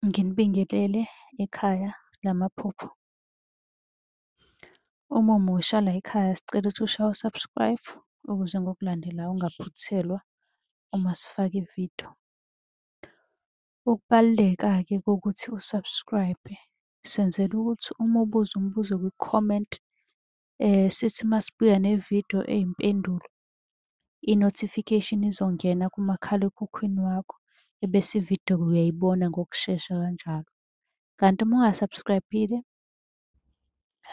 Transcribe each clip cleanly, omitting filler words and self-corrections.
Nginibingelele ekhaya lamaphupho. Uma umusha layikhaya sicela ukuthi ushaye u-subscribe ukuze ngokulandelayo ungaphuthelwa uma sifaka ividiyo. Ukubaluleka-ke kokuthi u-subscribe-e, senzela ukuthi uma ubuza umbuzo kwi-comment, sithi uma sibuya nevidiyo eyimpendulo, i-notification izongena kumakhalekhukhwini wakho, ebese ividiyo uyayibona ngokushesha kanjalo. Kanti uma unga-subscribe-ile,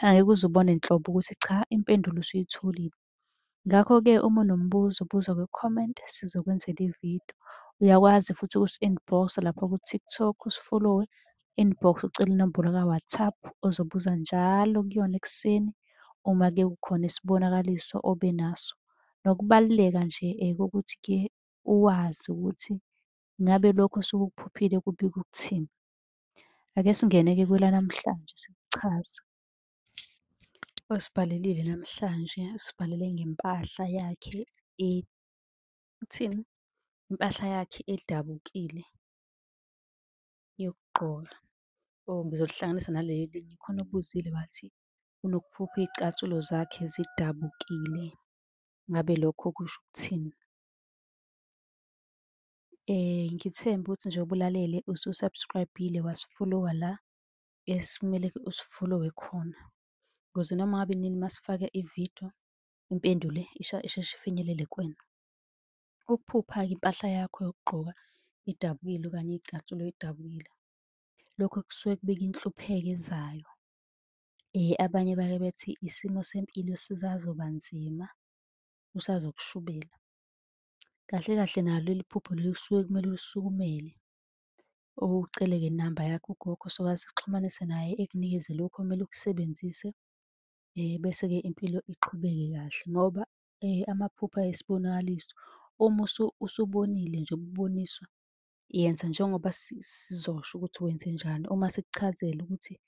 angeke uze ubone nhlobo ukuthi cha impendulo usuyitholile. Ngakho-ke uma unombuzo buza kwi-comment sizokwenzela ividiyo. Uyakwazi futhi ukusi-inbox-a lapha ku-TikTok usifolowe, inbox ucele inombolo ka-WhatsApp ozobuza njalo kuyona ekuseni uma-ke kukhona isibonakaliso obe naso. Nokubaluleka nje kokuthi-ke uwazi ukuthi ngabe lokhu osuke ukuphuphile kubika ukuthini. Ake singene-ke kwelanamhlanje sikuchaze. Osibhalelile namhlanje usibhalele ngempahla yakhe uthini? Impahla yakhe edabukile yokugqoka. Oh, ngizolihlanganisa naleli elinye. Khona obuzile wathi unokuphupha iy'cathulo zakhe zidabukile, ngabe lokho kusho ukuthini? Ngithembe ukuthi njengoba ulalele usu-subscribe-ile, wasifolowa la esimele usifolowe khona, ukuze noma ngabe inini uma sifaka ividiyo, impendulo isheshe ifinyelele kuwena. Ukuphupha-ke impahla yakho yokugqoka idabukile okanye iy'cathulo y'dabukile, lokho kusuke kubika inhlupheko ezayo. Abanye bake bethi isimo sempilo sisazoba nzima, kusazokushubela. Kahle kahle nalo leli phupho leli kusuke kumele ulisukumele, ucele-ke inamba yakhe ugogo sokwazi sikuxhumanise naye ekunikeze lokhu okumele ukusebenzise, bese-ke impilo iqhubeke kahle ngoba amaphupho ayisibonakaliso. Uma usubonile nje ububoniswa, yenza njengoba sizosho ukuthi wenzenjani. Uma sikuchazela ukuthi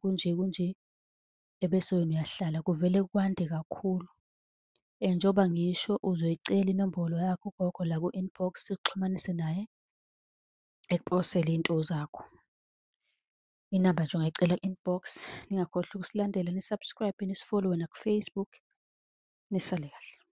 kunje kunje, ebese wena uyahlala kuvele kwande kakhulu. Njengoba ngisho uzoyicela inombolo yakhe ugogo la ku-inbox, sikuxhumanise naye, ekuposele iy'nto zakho. Inamba nje ungayicela ku-inbox. Ningakhohlwa ukusilandela ni-subscribe-e, nisifolowe naku-Facebook. Nisale kahle.